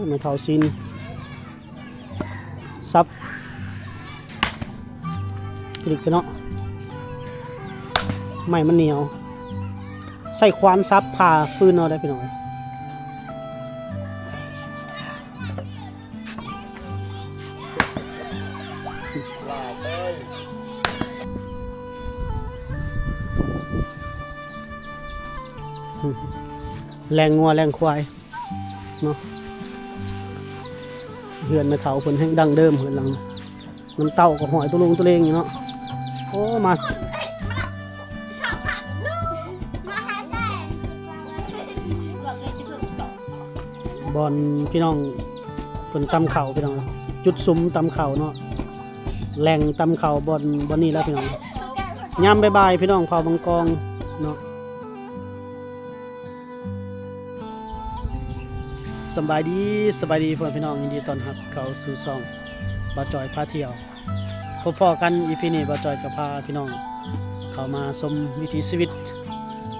ແມ່ເຖົ້າຊິນສັບ ລິກເນາະ ໄມ້ມັນໜຽວ ໃຊ້ຂວານສັບຜ່າຟືນເອົາໄດ໋ພີ່ນ້ອງ. ແລ່ງງົວແລ່ງຄວາຍເນາະ ເຮືອນແມ່ເຖົ້າເພິ່ນແຮ່ງດັ້ງເດີມ ເຮືອນຫຼັງ ນ້ຳເຕົ້າກໍຫ້ອຍຕຸລຸງຕຸເລງຢູ່ເນາະ. ໂອ້ ມາ ບ່ອນພີ່ນ້ອງເພິ່ນຕຳເຂົ້າ ພີ່ນ້ອງ ຈຸດສຸມຕຳເຂົ້າເນາະ ແຫຼ່ງຕຳເຂົ້າບ່ອນ ບ່ອນນີ້ແຫຼະພີ່ນ້ອງ. ຍາມບ່າຍໆ ພີ່ນ້ອງເຜົ່າມັງກອງເນາະ. ສະບາຍດີ ສະບາຍດີພໍ່ແມ່ພີ່ນ້ອງ ຍິນດີຕ້ອນຮັບເຂົ້າສູ່ຊ່ອງບ່າວຈອຍພາທ່ຽວ. ພົບພໍ້ກັນ ອີພີນີ້ ບ່າວຈອຍກໍພາພີ່ນ້ອງເຂົ້າມາຊົມວິຖີຊີວິດ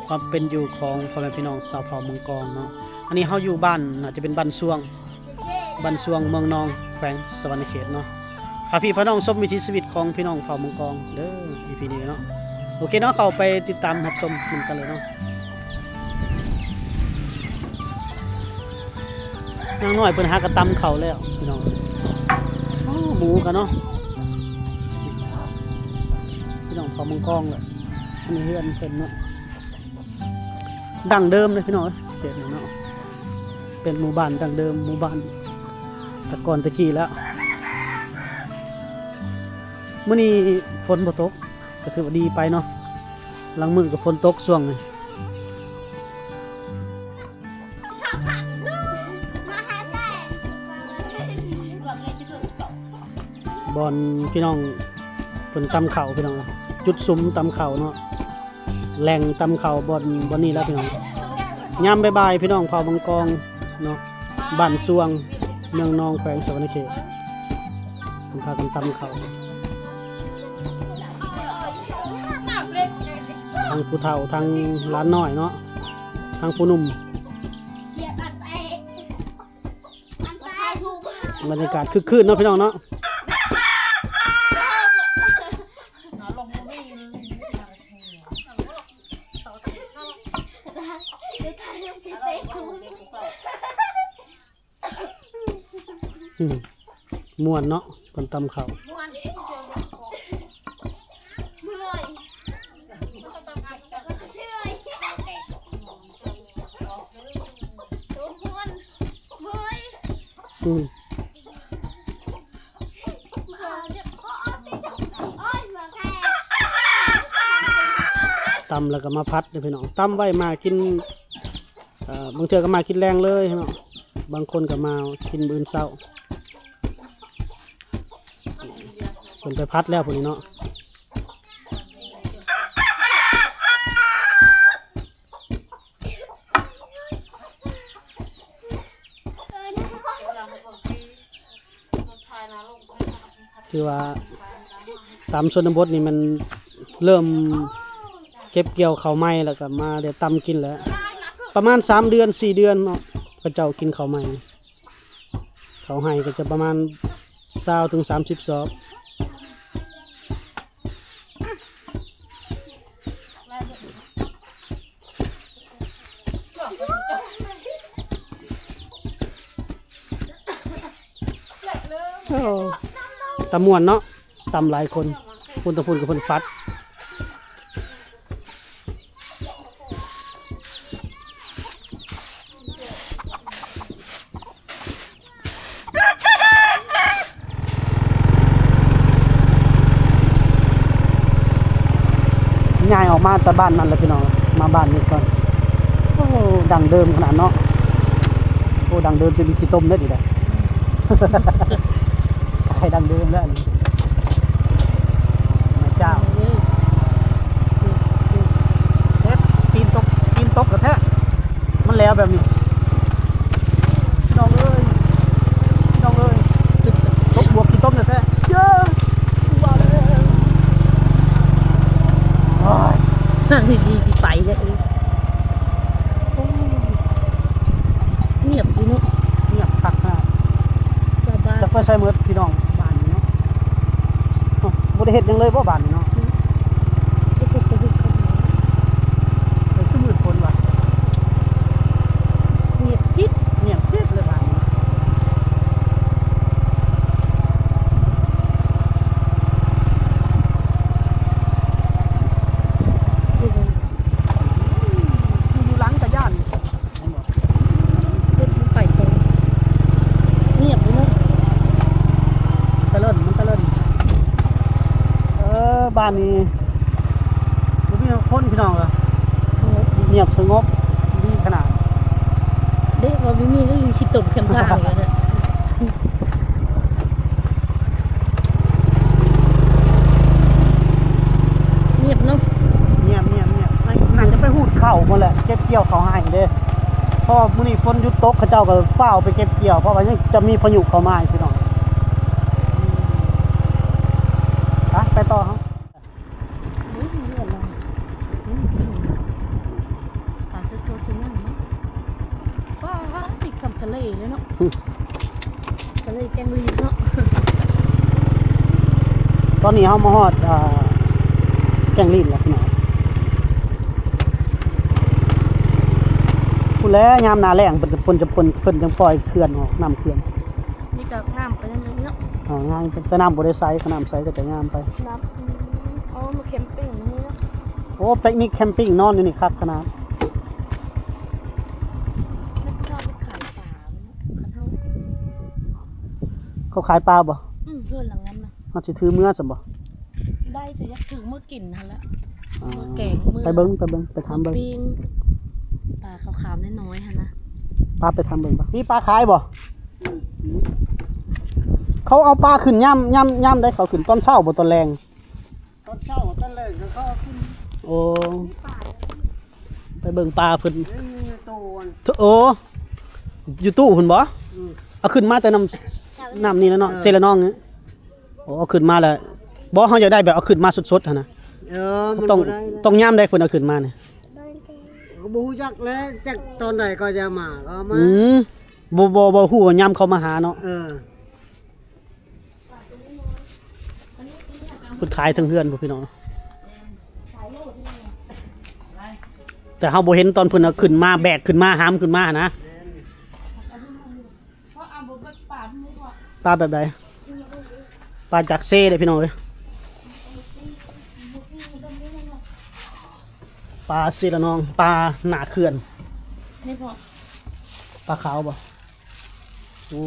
ຄວາມເປັນຢູ່ຂອງພໍ່ແມ່ພີ່ນ້ອງຊາວເຜົ່າມັງກອງເນາະ. ອັນນີ້ເຮົາຢູ່ບ້ານ ໜ້າຈະເປັນບ້ານຊວງ ບ້ານຊວງ ເມືອງນອງ ແຂວງສະຫວັນນະເຂດເນາະ. ພາພີ່ພານ້ອງຊົມວິຖີຊີວິດຂອງພີ່ນ້ອງເຜົ່າມັງກອງເດີ ອີພີນີ້ເນາະ. ໂອເຄເນາະ ເຂົ້າໄປຕິດຕາມຮັບຊົມນຳກັນເລີຍເນາະ. ນາງນ້ອຍເພິ່ນຫາກະຕຳເຂົ້າແລ້ວພີ່ນ້ອງ. ໂອ້ ໝູກະເນາະ ພີ່ນ້ອງເຜົ່າມັງກອງແຫຼະ. ອັນນີ້ເຮືອນເພິ່ນເນາະ ດັ້ງເດີມເດ້ພີ່ນ້ອງເອີຍ ເຂດນີ້ເນາະ ເປັນໝູ່ບ້ານດັ້ງເດີມ ໝູ່ບ້ານແຕ່ກ່ອນແຕ່ກີ້ແລ້ວ. ມື້ນີ້ຝົນບໍ່ຕົກ ກໍຖືວ່າດີໄປເນາະ ລາງມື້ກໍຝົນຕົກຊ່ວງນີ້. ບ່ອນພີ່ນ້ອງເພິ່ນຕຳເຂົ້າ ພີ່ນ້ອງ ຈຸດສຸມຕຳເຂົ້າເນາະ ແຫຼ່ງຕຳເຂົ້າບ່ອນ ບ່ອນນີ້ແຫຼະພີ່ນ້ອງ. ຍາມບ່າຍໆ ພີ່ນ້ອງເຜົ່າມັງກອງເນາະ ບ້ານຊວງ ເມືອງນອງ ແຂວງສະຫວັນນະເຂດ ເພິ່ນພາກັນຕຳເຂົ້າ ທັງຜູ້ເຖົ້າ ທັງຫຼານນ້ອຍເນາະ ທັງຜູ້ໜຸ່ມ. ບັນຍາກາດຄຶກຄື້ນເນາະ ພີ່ນ້ອງເນາະ. ອືມ ມ່ວນເນາະ ເພິ່ນຕຳເຂົ້າ. ອືມ ຕຳແລ້ວກໍມາຜັດເດີພີ່ນ້ອງ ຕຳໄວ້ມາກິນ ເອີ ບາງເທື່ອກໍມາກິນແລງເລີຍເນາະ ບາງຄົນກໍມາກິນມື້ອື່ນເຊົ້າ. ເພິ່ນໄປຜັດແລ້ວພຸ້ນນີ້ເນາະ. ຖືວ່າຕາມຊົນນະບົດນີ້ມັນເລີ່ມເກັບກ່ຽວເຂົ້າໃໝ່ ແລ້ວກໍມາໄດ້ຕຳກິນແຫຼະ ປະມານສາມເດືອນ ສີ່ເດືອນເນາະ ເຂົາເຈົ້າກິນເຂົ້າໃໝ່. ເຂົ້າໄຮ່ກໍຈະປະມານຊາວເຖິງສາມສິບສອບ. ໂອ້ ຕາມ່ວນເນາະ ຕຳຫຼາຍຄົນ ພຸ້ນຕາງພຸ້ນກໍເພິ່ນຟັດ. ຍ້າຍອອກມາແຕ່ບ້ານນັ້ນແຫຼະພີ່ນ້ອງ ມາບ້ານນີ້ກ່ອນ. ໂອ້ ດັ້ງເດີມຂະໜາດເນາະ. ໂອ້ ດັ້ງເດີມ ເປັນຂີ້ຕົມເດ້ນີ້ນະ. ໃຫ້ດັ່ງເດີມແລ້ວອັນນີ້ ແມ່ເຈົ້າ. ເຮັດຕີນຕົກ ຕີນຕົກແທ້ໆ ມັນແຫຼວແບບນີ້ ນ້ອງເອີຍ ນ້ອງເອີຍ. ຕົກບວກຂີ້ຕົມແທ້ໆ ເຢີ ວ່າແລ້ວ. ໂອ້ຍ ນັ້ນດີໆ ໄປເລີຍ. ໂອ້ຍ ງຽບດີເນາະ ງຽບຄັກນະ. ໃສ່ໝົດພີ່ນ້ອງບ້ານນີ້ເນາະ. ເອົ້າ ບໍ່ໄດ້ເຮັດຫຍັງເລີຍບໍ່ບ້ານນີ້ເນາະ? ອືມ ບໍ່ເຮັດ ບໍ່ເຮັດ ເອີ ຄືມືດຝົນວະ. ງຽບຈິບ ງຽບຈິບເລີຍບ້ານນີ້. ຢູ່ຫຼັງກະຢ້ານ ເຮັດມັນໄປໃສ ງຽບຢູ່ເນາະ. ຕະເລີນ ມັນຕະເລີນ. ເອີ ບ້ານນີ້ບໍ່ມີຄົນພີ່ນ້ອງເອີຍ ສະຫງົບ ງຽບສະຫງົບດີຂະໜາດ. ເດ້ ວ່າບໍ່ມີ ຫຼືຂີ້ຕົມແຄມທາງນີ້ແຫຼະ. ງຽບເນາະ ງຽບ ງຽບ ງຽບ. ໜ້າຈະໄປຮູດເຂົ້າພຸ້ນແຫຼະ ເກັບກ່ຽວເຂົ້າໄຮ່ເດ້ ເພາະວ່າມື້ນີ້ຝົນຢຸດຕົກ ເຂົາເຈົ້າກໍຟ້າວໄປເກັບກ່ຽວ ເພາະວ່າຍັງຈະມີພາຍຸເຂົ້າມາອີກພີ່ນ້ອງ. ໄປ ໄປຕໍ່ເຮົາ. ໂອ້ຍ ເລືອດລະ ອືມ ປາສະໂຈດຊະຫຍັງເນາະ. ປາ ຕິດສ່ຳທະເລເລີຍເນາະ. ອືມ ທະເລແກ້ງລີເນາະ. ຕອນນີ້ເຮົາມາຮອດ ເອີ ແກ້ງລີແລ້ວພີ່ນ້ອງ. ພຸ້ນແຫຼະ ຍາມໜ້າແລ້ງເພິ່ນ ເພິ່ນຈະ ເພິ່ນ ເພິ່ນຈັ່ງປ່ອຍເຂື່ອນອອກ ນ້ຳເຂື່ອນ. ນີ້ກໍງາມໄປນຳເນາະ. ອ່າ ງາມ ແຕ່ນ້ຳບໍ່ໄດ້ໃສ ຄັນນ້ຳໃສກໍຈະງາມໄປ. ນ້ຳ ອືມ ເອົາມາແຄມປິງນີ້ເນາະ. ໂອ້ ປິກນິກແຄມປິງ ນອນຢູ່ນີ້ຄັກຂະໜາດ. ແລ້ວເຂົາຂາຍປາບໍ່ເນາະ ຄັນເຮົາ ເຂົາຂາຍປາບໍ່? ອືມ ເຮືອນຫຼັງນັ້ນນະ. ເຮົາຊິຖືເມືອຊັ້ນບໍ່? ໄດ້ ແຕ່ຢາກຖືເມືອກິນຫັ້ນແຫຼະ. ອ່າ ເມືອແກງ ເມືອ ໄປເບິ່ງ ໄປເບິ່ງ ໄປຖາມເບິ່ງ ເມືອປີ້ງ ປາຂາວໆນ້ອຍໆຫັ້ນນະ. ປາ ໄປຖາມເບິ່ງ ມີປາຂາຍບໍ່? ເຂົາເອົາປາຂຶ້ນຍາມ ຍາມ ຍາມໃດເຂົາຂຶ້ນ? ຕອນເຊົ້າບໍ່ ຕອນແລງ? ຕອນເຊົ້າ ຕອນແລງກໍເຂົາເອົາຂຶ້ນ. ໂອ້ ໄປເບິ່ງປາເພິ່ນ. ໂອ້ ຢູ່ຕູ້ພຸ້ນບໍ່? ອືມ ເອົາຂຶ້ນມາແຕ່ນ້ຳ ນ້ຳນີ້ແຫຼະເນາະ ເຊລະນອງນີ້. ໂອ້ ເອົາຂຶ້ນມາແລ້ວ ບໍ່ ເຮົາຢາກໄດ້ແບບເອົາຂຶ້ນມາສົດໆຫັ້ນນະ. ເອີ ມັນຕ້ອງ ຕ້ອງຍາມໃດເພິ່ນເອົາຂຶ້ນມານີ້? ກໍບໍ່ຮູ້ຈັກແຫຼະ ຈັກຕອນໃດເຂົາຈະມາ ກໍເອົາມາ. ອືມ ບໍ່ ບໍ່ ບໍ່ຮູ້ວ່າຍາມເຂົາມາຫາເນາະ. ເອີ ເພິ່ນຂາຍເທິງເຮືອນພຸ້ນພີ່ນ້ອງ ແຕ່ເຮົາບໍ່ເຫັນຕອນເພິ່ນເອົາຂຶ້ນມາ ແບກຂຶ້ນມາ ຫາມຂຶ້ນມານະ. ປາແບບໃດ? ປາຈາກເຊເດ້ພີ່ນ້ອງເອີຍ ປາເຊລະນອງ ປາໜ້າເຂື່ອນ. ນີ້ພໍ່ ປາຂາວບໍ່? ໂອ້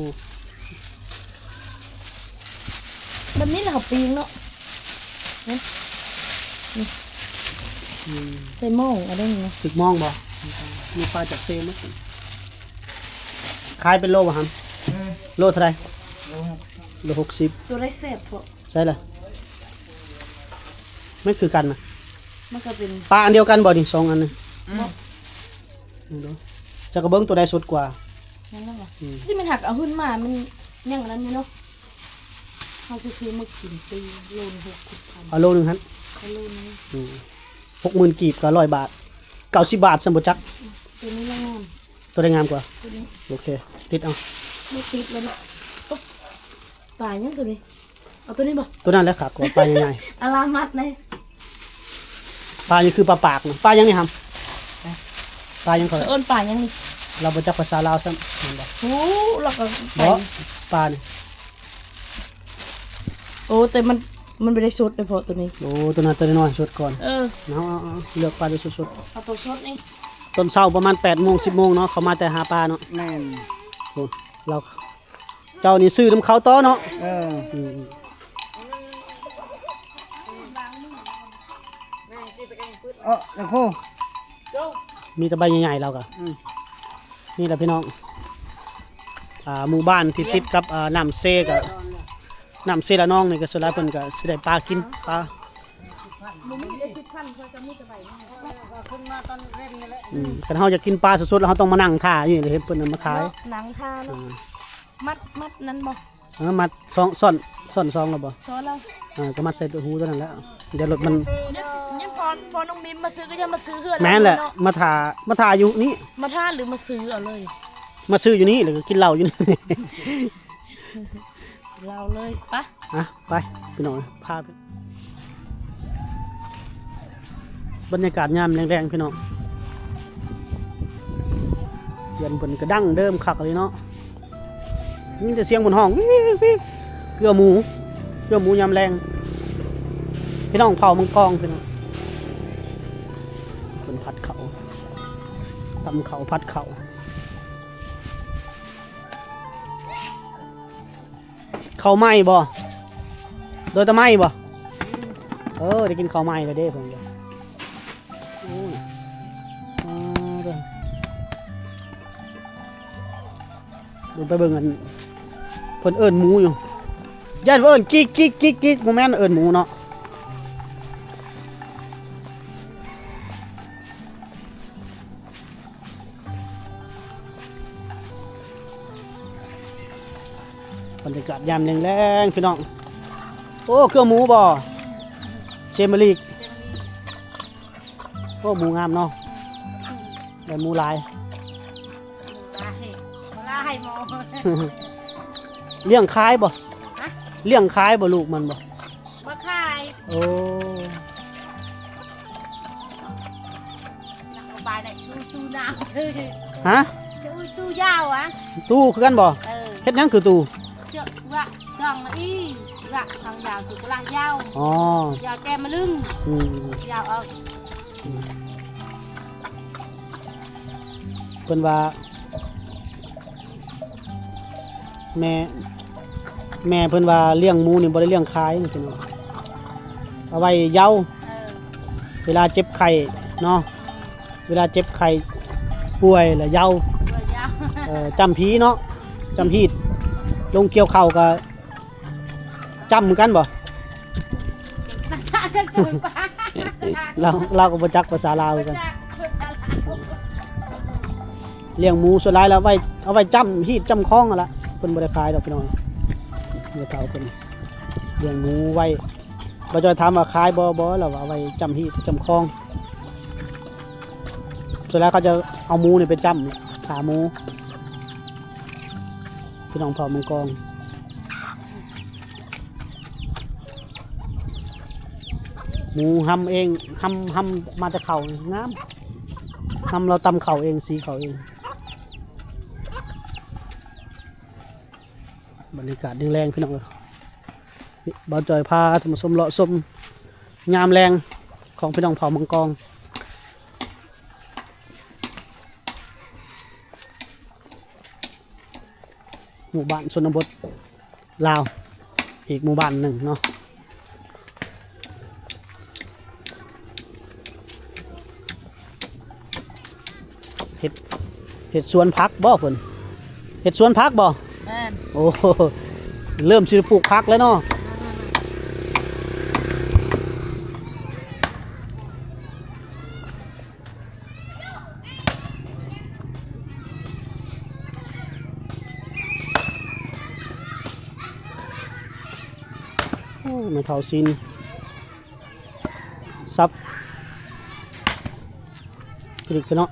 ແບບນີ້ລະເຮົາປີ້ງເນາະ. ນີ້ ນີ້ ອືມ ໃສ່ໝ້ອງເອົາໄດ້ນີ້ນະ. ຖືກມອງບໍ່? ມີປາຈາກເຊໝົດ. ຂາຍເປັນໂລບໍ່ຫຳ? ອືມ ໂລເທົ່າໃດ? ໂລຫົກສິບ ໂລຫົກສິບ. ຕົວໃດແຊບເພາະ? ໃສ່ລະ ມັນຄືກັນນະ. ມັນກໍເປັນ ປາອັນດຽວກັນບໍ່ນີ້ ສອງອັນນີ້? ອືມ ເບິ່ງດູ ເຈົ້າກໍເບິ່ງຕົວໃດສົດກວ່າ. ນັ້ນລະຫວາ? ອືມ ທີ່ມັນຫາກເອົາຂຶ້ນມາ ມັນຍັງອັນນັ້ນຢູ່ເນາະ. ເຮົາຊິຊື້ມາກິນຕີໂລໜຶ່ງຫົກສິບພັນ. ເອົາໂລໜຶ່ງຫັ້ນ? ເອົາໂລໜຶ່ງ. ອືມ ຫົກໝື່ນກີບກໍຮ້ອຍບາດ ເກົ້າສິບບາດຊັ້ນບໍ່ຈັກ. ອືມ ຕົວນີ້ລະງາມ. ຕົວໃດງາມກວ່າ? ຕົວນີ້. ໂອເຄ ຕິດເອົາ. ບໍ່ຕິດແລ້ວເນາະ. ໂອ້ ປາຫຍັງຕົວນີ້? ເອົາຕົວນີ້ບໍ່? ຕົວນັ້ນແຫຼະຄັກກວ່າ ປາໃຫຍ່ໆ. ອາລາມັດເດ້. ປານີ້ຄືປາປາກນະ. ປາຫຍັງນີ້ຫຳ? ປາຫຍັງເຂົາເອີ້ນ? ເອີ້ນປາຫຍັງນີ້? ລາວບໍ່ຈັກພາສາລາວຊ້ຳ ແມ່ນບໍ່? ຮູ້ ລາວກໍ ບໍ່ ປານີ້. ໂອ້ ແຕ່ມັນ ມັນບໍ່ໄດ້ສົດເດ້ເພາະຕົວນີ້. ໂອ້ ຕົວນັ້ນຕົວນ້ອຍໆສົດກ່ອນ. ເອີ ເອົາ ເອົາ ເລືອກປາຕົວສົດໆ. ເອົາຕົວສົດນີ້. ຕອນເຊົ້າປະມານແປດໂມງ ສິບໂມງເນາະ ເຂົາມາແຕ່ຫາປາເນາະ. ແມ່ນ. ໂອ້ ລາວ ເຈົ້ານີ້ຊື້ນຳເຂົາຕໍ່ເນາະ. ເອີ ອືມ ເອີ ແລ້ວໂຄ ມີແຕ່ໃບໃຫຍ່ໆ ລາວກະ. ອືມ ນີ້ແຫຼະພີ່ນ້ອງ ອ່າ ໝູ່ບ້ານທີ່ຕິດກັບ ອ່າ ນ້ຳເຊ ກະ ນ້ຳເຊລະນອງນີ້ກະ ສ່ວນຫຼາຍເພິ່ນກະຊິໄດ້ປາກິນ ປາ ບໍ່ມີເດ້ ສິບພັນ ເພິ່ນກະມີແຕ່ໃບນີ້. ອືມ ຄັນເຮົາຢາກກິນປາສົດໆ ແລ້ວເຮົາຕ້ອງມານັ່ງຖ້າຢູ່ນີ້ ເຫັນເພິ່ນເອົາມາຂາຍ. ນັ່ງຖ້າເນາະ. ອ່າ ມັດ ມັດນັ້ນບໍ່? ເອີ ມັດສອງ ຊ້ອນ ຊ້ອນສອງແລ້ວບໍ່? ຊ້ອນແລ້ວ. ເອີ ກໍມັດໃສ່ຮູຕົວນັ້ນແຫຼະ ດຽວລົດມັນ. ຍັງ ຍັງພໍ ພໍນ້ອງມິມມາຊື້ກໍຢ່າມາຊື້ເຮືອນ. ແມ່ນແຫຼະ ມາຖ້າ ມາຖ້າຢູ່ນີ້. ມາຖ້າ ຫຼືມາຊື້ເອົາເລີຍ? ມາຊື້ຢູ່ນີ້ ແລ້ວກໍກິນເຫຼົ້າຢູ່ນີ້. ລາວເລີຍ ໄປ ອ່ະ ໄປພີ່ນ້ອງ ພາ ບັນຍາກາດຍາມແລງໆ ພີ່ນ້ອງ ເຮືອນເພິ່ນກະດັງເດີມຄັກອີ່ຫຼີເນາະ ມີແຕ່ສຽງຄົນຮ້ອງ ວິວໆ ເກືອໝູ ເກືອໝູຍາມແລງ ພີ່ນ້ອງເຜົ່າມັງກອງ ພີ່ນ້ອງ ເພິ່ນຜັດເຂົ້າ ຕຳເຂົ້າ ຜັດເຂົ້າ. ເຂົ້າໃໝ່ບໍ່? ໂດຍຕະໄໝບໍ່? ເອີ ໄດ້ກິນເຂົ້າໃໝ່ແລ້ວເດ້ເພິ່ນ ໂອ້ຍ ອ່າ ເດີ ລົງໄປເບິ່ງອັນ ເພິ່ນເອີ້ນໝູຢູ່ ຢ້ານວ່າເອີ້ນກິກໆໆໆ ບໍ່ແມ່ນເອີ້ນໝູເນາະ. ບັນຍາກາດຍາມແລງໆ ພີ່ນ້ອງ ໂອ້ ເຄືອໝູບໍ່? ເຊມາລີກ ໂອ້ ໝູງາມເນາະ ໄດ້ໝູຫຼາຍ ຫຼາຍ ຫຼາຍໝໍ ລ້ຽງຂາຍບໍ່? ຮະ? ລ້ຽງຂາຍບໍ່ ລູກມັນບໍ່? ບໍ່ຂາຍ ໂອ້ ນັກເອົາບາຍໄດ້ຕູ້ຕູ້ນ້ຳ ຮະ? ຕູ້ຕູ້ຍາວອະ ຕູ້ຄືກັນບໍ່? ເອີ ເຮັດຫຍັງຄືຕູ້? ເຈາະວະ ຈ້ອງອີກ ວະທາງຍາວ ຈຸກະລະຍາວ ອໍ ຍາວແຈມມະລຶງ ອືມ ຍາວອອກ ອືມ ເພິ່ນວ່າ ແມ່ ແມ່ເພິ່ນວ່າລ້ຽງໝູນີ້ບໍ່ໄດ້ລ້ຽງຂາຍ ເອົາໄວ້ເຍົາ ເອີ ເວລາເຈັບໄຂ້ເນາະ ເວລາເຈັບໄຂ້ປ່ວຍລະເຍົາ ເອີ ຈ້ຳຜີເນາະ ຈ້ຳຮີດ ລົງກ່ຽວເຂົ້າກະ ຈ້ຳຄືກັນບໍ່? ລາວ ລາວກໍບໍ່ຈັກພາສາລາວຄືກັນ ລ້ຽງໝູສ່ວນຫຼາຍແລ້ວໄວ້ ເອົາໄວ້ຈ້ຳຮີດຈ້ຳຄອງຫັ້ນລະ ເພິ່ນບໍ່ໄດ້ຂາຍດອກພີ່ນ້ອງ ແມ່ເຖົ້າເພິ່ນລ້ຽງໝູໄວ້ ບ່າວຈ້ອຍຖາມວ່າຂາຍບໍ່? ບໍ່ ລາວວ່າເອົາໄວ້ຈ້ຳຮີດຈ້ຳຄອງ ສ່ວນຫຼາຍເຂົາຈະເອົາໝູນີ້ໄປຈ້ຳ ຂາໝູ ພີ່ນ້ອງເຜົ່າມັງກອງ ໝູຮຳເອງ ຮຳ ຮຳມາແຕ່ເຂົ້າ ງາມ ຮຳລາວຕຳເຂົ້າເອງ ສີເຂົ້າເອງ ບັນຍາກາດແລງໆ ພີ່ນ້ອງເອີຍ ບ່າວຈ້ອຍພາທ່ານຜູ້ຊົມເລາະຊົມຍາມແລງຂອງພີ່ນ້ອງເຜົ່າມັງກອງ ໝູ່ບ້ານຊົນນະບົດ ລາວ ອີກໝູ່ບ້ານໜຶ່ງເນາະ ເຮັດ ເຮັດສວນຜັກບໍ່ເພິ່ນ? ເຮັດສວນຜັກບໍ່? ແມ່ນ ໂອ້ ເລີ່ມຊິໄດ້ປູກຜັກແລ້ວເນາະ. ໂອ້ ແມ່ເຖົ້າຊິນ ສັບ ກະດິກເນາະ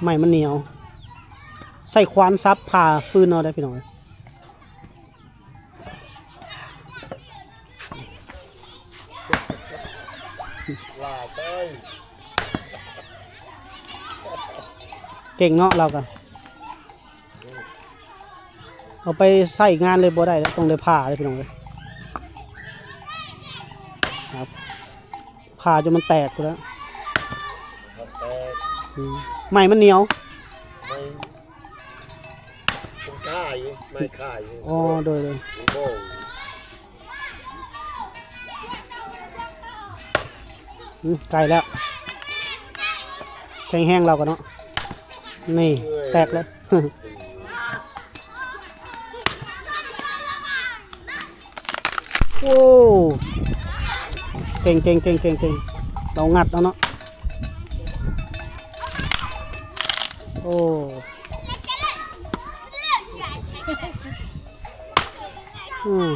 ໄມ້ມັນໜຽວ ໃຊ້ຂວານສັບຜ່າຟືນເອົາໄດ໋ພີ່ນ້ອງ. ເກັ່ງເນາະລາວກະ ເອົາໄປໃຊ້ງານເລີຍບໍ່ໄດ້ແລ້ວ ຕ້ອງໄດ້ຜ່າເລີຍພີ່ນ້ອງເອີຍ ຜ່າຈົນມັນແຕກພຸ້ນແຫຼະ ແຕກ ອືມ ໄມ້ມັນໜຽວ ໄມ້ ເປັນຂ້າຢູ່ ໄມ້ຂ້າຢູ່ ອໍ ໂດຍໆ ມັນໂບງ ອືມ ໃກ້ແລ້ວ ແຂງແຮງລາວກະເນາະ ນີ້ ເອີຍ ແຕກແລ້ວ ໂອ້ ເກັ່ງໆ ເກັ່ງໆ ເກັ່ງ ລາວງັດເອົາເນາະ ໂອ້ ອືມ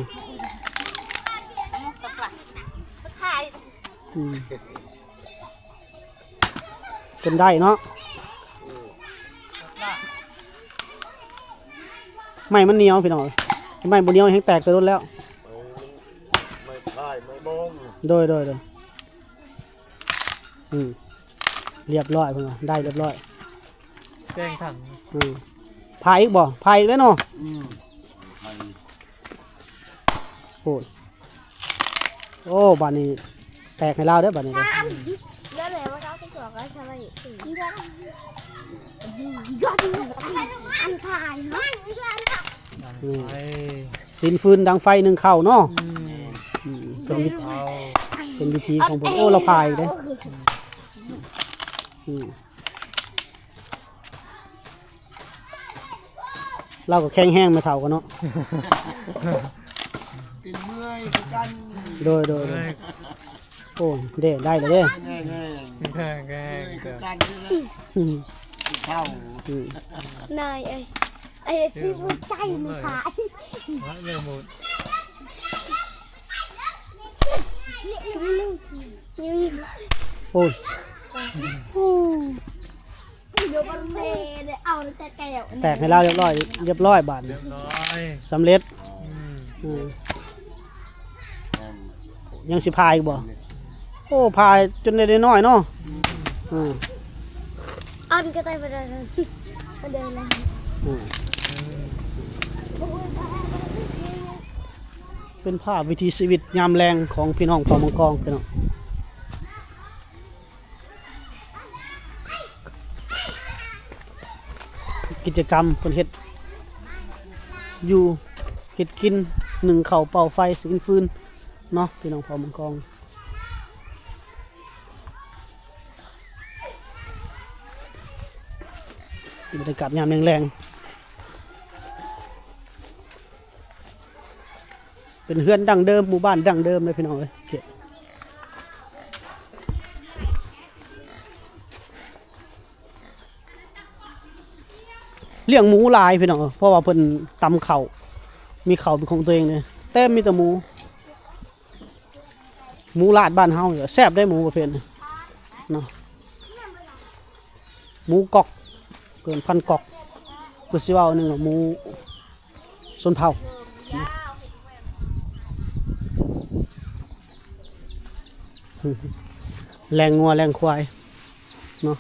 ອືມ ຈົນໄດ້ເນາະ ອືມ. ໄມ້ມັນໜຽວພີ່ນ້ອງເອີຍ ໄມ້ບໍ່ໜຽວແຮງແຕກແຕ່ດົນແລ້ວ. ໄມ້ ໄມ້ພາຍ ໄມ້ບອງ. ໂດຍ ໂດຍ ໂດຍ. ອືມ ລຽບຮ້ອຍເພິ່ນວ່າ ໄດ້ລຽບຮ້ອຍ. ແຈ້ງຖັງ. ອືມ ພາຍອີກບໍ່? ພາຍອີກແລ້ວເນາະ. ອືມ ໂອ້ຍ ໂອ້ ບາດນີ້ແຕກໃຫ້ລາວເດີ້ ບາດນີ້ເດີ້. ອືມ ຊີ້ນຟືນດັງໄຟໜຶ້ງເຂົ້າເນາະ. ອືມ ອືມ ເປັນວິທີ ເອົາ ເປັນວິທີຂອງເພິ່ນ. ໂອ້ ລາວພາຍເດ້. ອືມ ລາວກໍແຂງແຮງແມ່ເຖົ້າກໍເນາະ. ເປັນເມື່ອຍຄືກັນ. ໂດຍ ໂດຍ ໂດຍ. ໂອ້ ເດ້ ໄດ້ແລ້ວເດ້. ແຮງໆ ແຮງໆ ເມື່ອຍຄືກັນນີ້ແຫຼະ. ອືມ ເຖົ້າ. ອືມ ນາຍເອີຍ ໄອ້ຊິຫົວໃຈມັນຂາຍ. ໂອ້ຍ ແຕກໃຫ້ລາວຮຽບຮ້ອຍ ຮຽບຮ້ອຍບາດນີ້. ຮຽບຮ້ອຍ ສຳເລັດ. ອືມ ອືມ ຍັງຊິພາອີກບໍ່? ໂອ້ ພາຈົນໄດ້ນ້ອຍໆເນາະ. ອືມ ອັນກໍໄດ້ບໍ່ໄດ້ ບໍ່ໄດ້ແລ້ວ. ອືມ ເປັນພາບວິຖີຊີວິດຍາມແລງຂອງພີ່ນ້ອງເຜົ່າມັງກອງ ພີ່ນ້ອງ. ກິດຈະກຳເພິ່ນເຮັດຢູ່ ເຮັດກິນ ໜຶ້ງເຂົ້າ ເປົ່າໄຟ ຊີ້ນຟືນເນາະ ພີ່ນ້ອງເຜົ່າມັງກອງ. ບັນຍາກາດຍາມແລງໆ ເປັນເຮືອນດັ້ງເດີມ ໝູ່ບ້ານດັ້ງເດີມເລີຍພີ່ນ້ອງເອີຍ. ລ້ຽງໝູຫຼາຍພີ່ນ້ອງ ເພາະວ່າເພິ່ນຕຳເຂົ້າ ມີເຂົ້າເປັນຂອງຕົວເອງເລີຍ ແຕ່ມີແຕ່ໝູ ໝູລາດບ້ານເຮົາແຊບໄດ໋ ໝູປະເພດນີ້ເນາະ. ໝູກອກ ເກີນພັນກອກ ຄືຊິເວົ້າໜຶ່ງວ່າໝູຊົນເຜົ່າ ແລ້ງງົວແລ້ງຄວາຍເນາະ.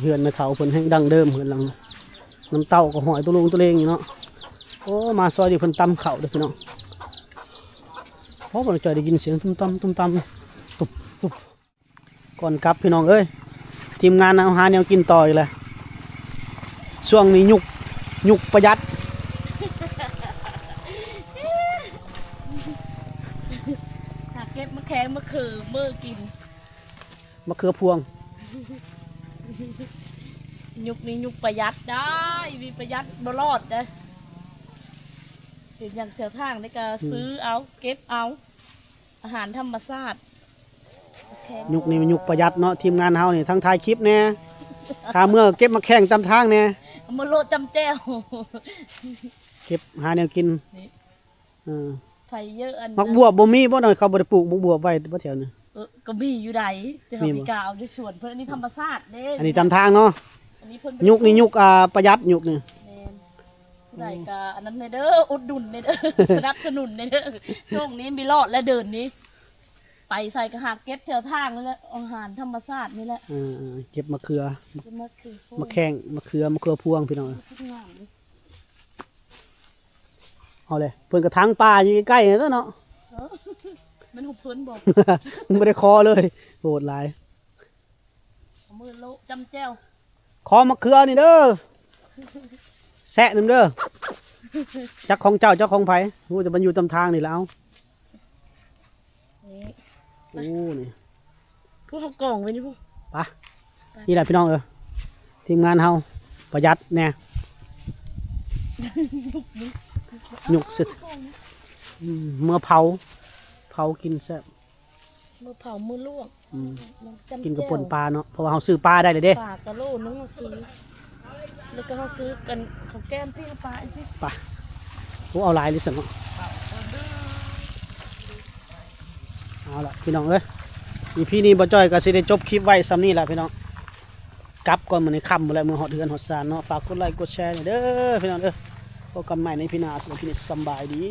ເຮືອນແມ່ເຖົ້າເພິ່ນແຮ່ງດັ້ງເດີມ ເຮືອນຫຼັງ ນ້ຳເຕົ້າກໍຫ້ອຍຕຸລຸງຕຸເລງຢູ່ເນາະ. ໂອ້ ມາຊອຍນີ້ເພິ່ນຕຳເຂົ້າເດີ້ພີ່ນ້ອງ. ໂອ້ ບໍ່ຈ່ອຍໄດ້ຍິນສຽງຕຸ້ມຕຳ ຕຸ້ມຕຳ ຕຸບ ຕຸບ. ກ່ອນກັບພີ່ນ້ອງເອີຍ ທີມງານເຮົາຫາແນວກິນຕໍ່ອີກແລ້ວ. ຊ່ວງນີ້ຍຸກ ຍຸກປະຢັດ ຫາເກັບມາແຄງມາຄືເມີກິນ ມະເຂືອພວງ. ຍຸກນີ້ຍຸກປະຢັດໄດ໋ ມີປະຢັດບໍ່ລອດເດ້. ເຫັນຫຍັງແຖວທາງນີ້ກໍ ອືມ ຊື້ເອົາ ເກັບເອົາ. ອາຫານທຳມະຊາດ. ໂອເຄ ຍຸກນີ້ແມ່ນຍຸກປະຢັດເນາະ ທີມງານເຮົານີ້ ທັງຖ່າຍຄລິບແດ່ ຖ້າເມືອເກັບໝາກແຂ້ງຕາມທາງແດ່ ເອົາມາໂລດຈ້ຳແຈ່ວ ເກັບຫາແນວກິນ. ນີ້ ເອີ ໄຜເຢີະອັນ ໝາກບວບບໍ່ມີບໍ່ເນາະ? ເຂົາບໍ່ໄດ້ປູກໝາກບວບໄວ້ບໍ່ແຖວນີ້? ເອີ ກໍມີຢູ່ໃດ ແຕ່ເຮົາມີກາເອົາໃນສວນເພິ່ນ. ອັນນີ້ທຳມະຊາດເດ້ ອັນນີ້ຕາມທາງເນາະ. ອັນນີ້ເພິ່ນ ຍຸກນີ້ຍຸກ ອ່າ ປະຢັດ ຍຸກນີ້. ແມ່ນ. ຜູ້ໃດກໍອັນນັ້ນແດ່ເດີ ອຸດໜູນແດ່ເດີ ສະໜັບສະໜູນແດ່ເດີ. ຊ່ວງນີ້ບໍ່ລອດແລ້ວເດີນນີ້ ໄປໃສກໍຫາເກັບແຖວທາງນີ້ແຫຼະ ອາຫານທຳມະຊາດນີ້ແຫຼະ. ເອີ ເກັບມະເຂືອ ເກັບມະເຂືອ ໝາກແຂ້ງ ມະເຂືອ ມະເຂືອພວງ ພີ່ນ້ອງເອີຍ. ງາມເດ້. ເອົາເລີຍ ເພິ່ນກໍຖາງປ່າຢູ່ໃກ້ໆນັ້ນເນາະ. ເອີ ແມ່ນຂອງເພິ່ນບໍ່? ບໍ່ໄດ້ຂໍເລີຍ ໂຫດຫຼາຍ. ເອົາມືໂລະຈ້ຳແຈ່ວ. ຂໍມະເຂືອນີ້ເດີ ແຊະນຳເດີ. ຈັກຂອງເຈົ້າ ຈັກຂອງໃຜ? ຮູ້ແຕ່ມັນຢູ່ຕາມທາງນີ້ແຫຼະ. ເອົາ ນີ້ ໂອ້ ນີ້ ພວກເຮົາກອງໄວ້ນີ້ພຸ້ນ. ໄປ ນີ້ແຫຼະພີ່ນ້ອງເອີຍ ທີມງານເຮົາປະຢັດແດ່ ຍຸກເສັດ ອືມ ເມືອເຜົາ ເຜົາກິນແຊບ. ມື້ເຜົາມື້ລວກ ອືມ ນ້ຳຈ້ຳ ກິນກັບປົ່ນປາເນາະ ເພາະວ່າເຮົາຊື້ປາໄດ້ແລ້ວເດ້ ປາກະໂລໜຶ່ງເຮົາຊື້ ແລ້ວກໍເຮົາຊື້ກັນເຂົ້າແກ້ມທີ່ເຮົາປາອີກ ໄປ. ໂອ້ ເອົາຫຼາຍເລີຍຊັ້ນເນາະ. ເອົາລະພີ່ນ້ອງເອີຍ ອີພີນີ້ບໍ່ຈ້ອຍກໍຊິໄດ້ຈົບຄລິບໄວ້ສ່ຳນີ້ລະພີ່ນ້ອງ. ກັບກ່ອນ ມື້ນີ້ຄ່ຳພຸ້ນແຫຼະ ເມືອຮອດເຮືອນຮອດຊານເນາະ. ຝາກກົດໄລກົດແຊແດ່ເດີພີ່ນ້ອງເດີ. ພົບກັນໃໝ່ໃນອີພີໜ້າ. ສຳລັບຄລິບນີ້ ສຳບາຍດີ.